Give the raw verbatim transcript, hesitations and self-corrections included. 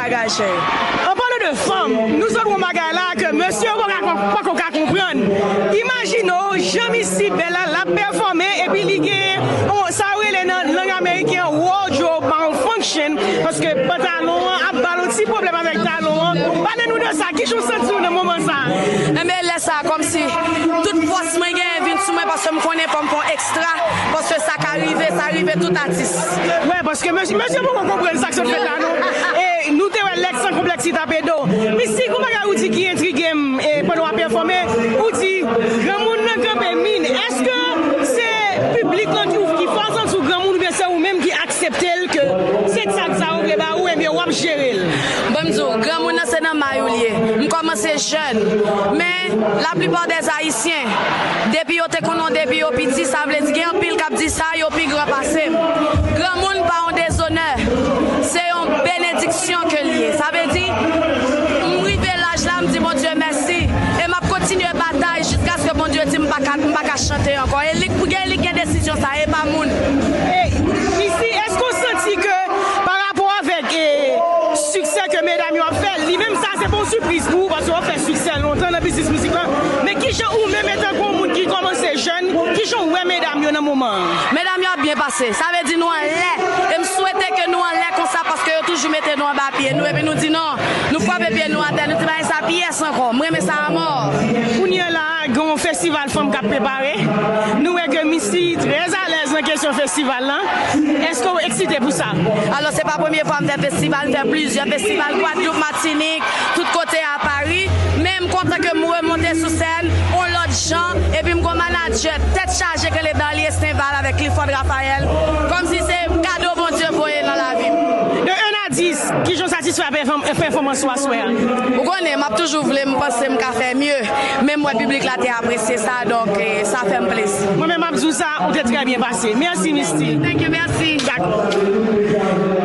Bagay chè. An palan de fanm, nou sot yon bagay la ke mesye yo poko ka, poko ka konprann. Imajine w, jan Missy bèl la, l ap pèfòme, epi li gen, yon, sa yo rele nan lang ameriken an, wardrobe malfunction, paske pantalon an ap ba l yon ti pwoblèm avèk talon an. Pale nou de sa, kijan w santi w nan moman sa? Enben, lè sa, kòmsi tout fòs mwen genyen vin sou mwen, paske m konnen fò m fè yon ekstra, paske sa ka rive, sa rive tout atis. Wè, paske mesye, mesye poko konprann sa k sot fèt la, non. E nou te wè Lèks san konplèks ki tape do. Missy, gon bagay ou di ki entrige m, e pandan w ap pèfòme, ou di, granmoun nan kanpe min. Èske se piblik lan ki, ki fè w santi w granmoun, oubyen se ou menm ki aksepte l ke se tag sa yo vle ba ou, ebyen w ap jere l? Ban m di w, granmoun nan se nan may ou l ye. M kòmanse jèn, men laplipa dè Ayisyen, depi yo te konn w depi yo piti, sa vle di gen anpil k ap di sa, yo pi gran pase m. Granmoun pa yon dezonè, se yon benediksyon ke l ye. Sa vle di, m rive laj la, m di Bondye mèsi, e m ap kontinye batay jiskaske Bondye di m pa ka, m pa ka chante ankò. E li k, gen, li k gen desizyon sa, e pa moun. E, Missy, èske w santi ke pa rapò avèk, e, siksè ke medam yo ap fè, li menm sa se pa yon sipriz pou ou, paske w ap fè siksè lontan nan biznis mizik lan, men kijan ou menm, etanke yon moun ki kòmanse jèn, kijan w wè medam yo nan moman an? Medam yo ap byen pase, sa vle di nou anlè, e m swete ke nou anlè konsa, paske yo toujou mete nou anba pye nou, epi nou di non, nou frape pye nou atè, nou di bagay sa pyès ankò, m renmen sa amò. Kounye a la, gen yon festival fanm k ap prepare. Nou wè ke Missy trè alèz nan kesyon festival lan. Èske w eksite pou sa? Alò, se pa premye fwa m fè festival, m fè plizyè festival, Gwadloup, Matinik, tout kote a Pari. Men m kontan ke m remonte sou sèn, yon lòt jan, epi m gon manadjè, tèt chaje, ke le Darly Estinval avèk Clifford Raphaël. Kòmsi se kado Bondye voye nan lavi m. De un à dix, kijan w satisfè pèfòm-, pèfòmans ou aswè a? Ou konnen, m ap toujou vle, m panse m ka fè mye, men m wè piblik la te apresye sa, donk, eh, sa fè m plezi. Mwen menm, m ap di w sa, ou te trè byen pase. Mèsi, Missy. Thank you, mèsi. Dakò.